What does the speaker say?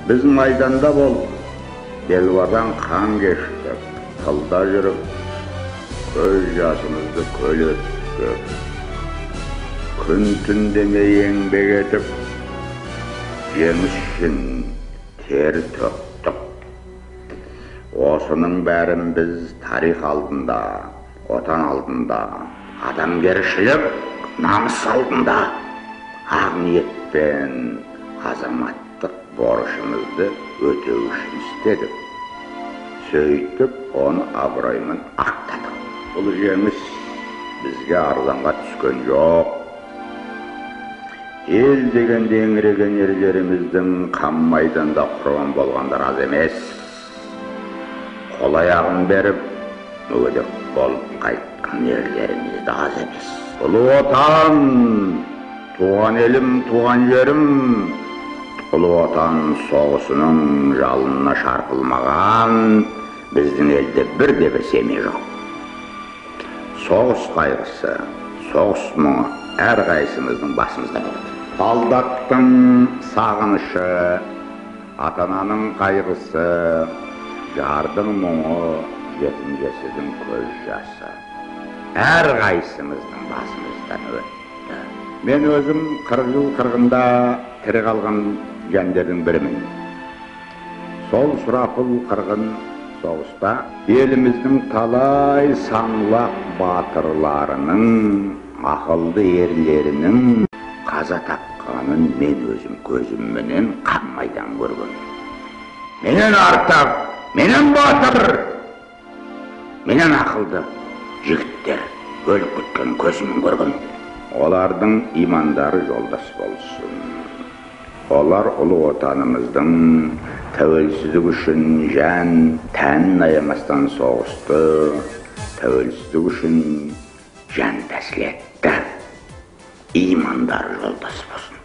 Біз майданда болдық, белбардан қан кештік, тылда жүріп, көз жасымызды көл еттік. Күн түн демей еңбек етіп, жеңіс үшін тер төктік. Осының бәрін біз тарих алдында, отан алдында, адамгершілік намыс алдында ақ ниетпен азаматтық борышымызды өтеу үшін істедік. Сөйтіп, оны абыроймен ақтадық. Бұл жеңіс бізге арзанға түскен жоқ. Ел дегенде еңіреген ерлеріміздің қан майданда құрбан болғандар аз емес. Қол аяғын беріп, мүгедек болып қайтқан ерлеріміз де аз емес. Ұлы Отан, туған елім, туған жерім, Ұлы Отан соғысының жалынына шарпылмаған біздің елде бірде бір семья жоқ. Соғыс қайғысы, соғыс мұңы әрқайсымыздың басымызда болады. Солдаттың сағынышы, ата-ананың қайғысы, жардың мұңы, жетім жесірдің көз жасы әрқайсымыздың басымыздан өтті. Мен өзім 40 жыл қырғында тірі қалған жандердің бірімін. Сол сұрапыл қырғын соғыста еліміздің талай саңлақ батырларының, ақылды ерлерінің қаза тапқанын мен өзім көзімменен қан майдан көрген. Менен артық, менен батыр, менен ақылды жігіттер өліп кеткенін көзіммен көрген. Олардың имандары жолдас болсын. Олар ұлы отанымыздың тәуелсіздік үшін жан тәнін аямастан соғысты, тәуелсіздік үшін жан тәсіл етті. Имандары жолдас болсын.